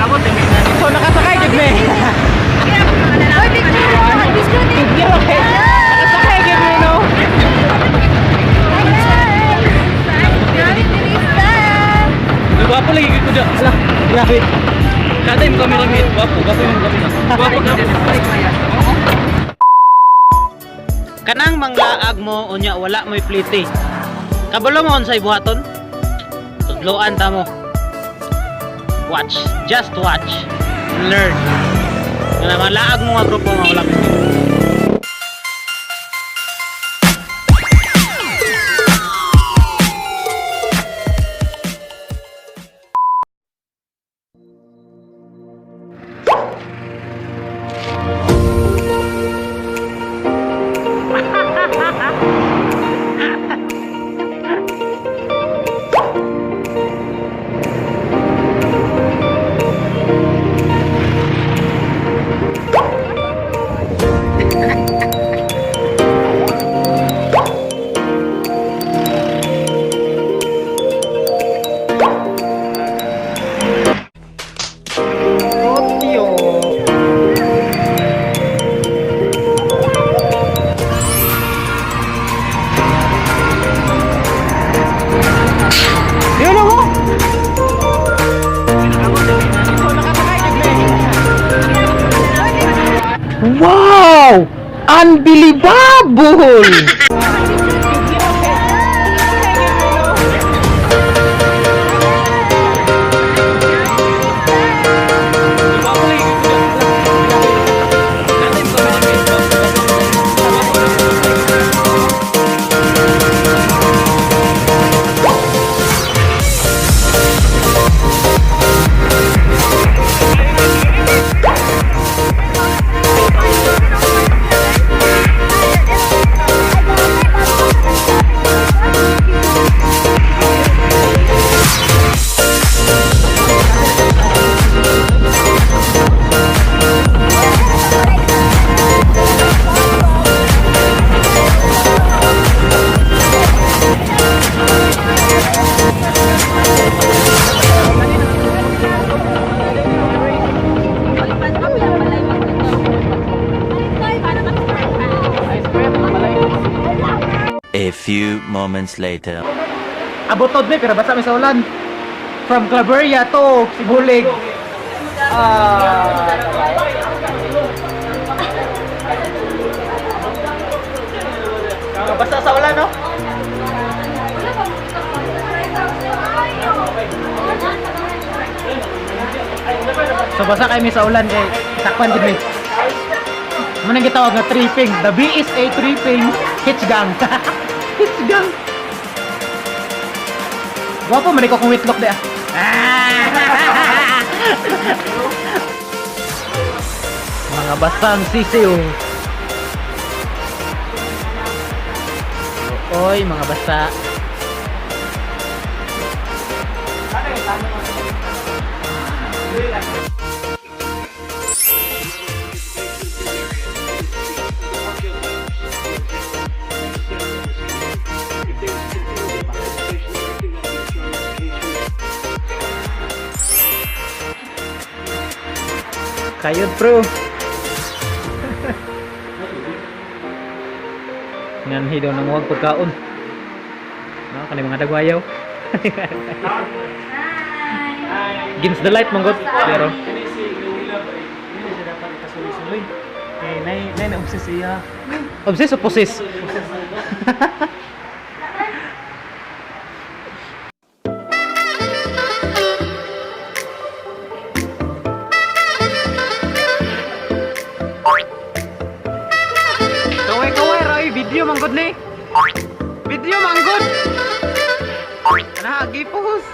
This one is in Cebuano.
So nakasakay gid me. Oy, picture! Picture! Video kay. Nakasakay gid me, no. Hi guys! Grabe, Teresa! Gwapo lagi ko dyan. Ala, grabe. Kada yung camera mate, gwapo, gwapo yung camera. Gwapo ka. Kanang manglaag mo unya wala mo'y plite. Kabalo mo unsay buhaton? Tudloan ta mo. Watch, just watch. And learn. Nga malaag mo nga grupo nga wala mo'y plite. Otyo. Yun mo. Wow! Unbelievable! Gwapo lagi ko dyan. Kada yung camera mate, gwapo, gwapo. A few moments later. Abotod me pero basta may sa ulan. From Claveria to Sibulig. Ah. Basta sa ulan, no? So basta kami sa ulan kay takpan gid mi. Mo nang gitawag nga tripping. The BSA tripping hitch gang. Hitch gang. Gwapo man ko kung whitlock di ah. Mga basang sisiw. Oy, mga basa. Kayod, bro. Nganhi daw nang huwag pagkaon. No, kani mga dagwayaw. Against the light manggod pero Kani si Willa ba? Hindi siya dapat ikasuloy-suloy. Eh, nay nay na obsess siya. Obsess o possess? Kaway kaway roy video manggod ni. Video manggod. Ana gipos.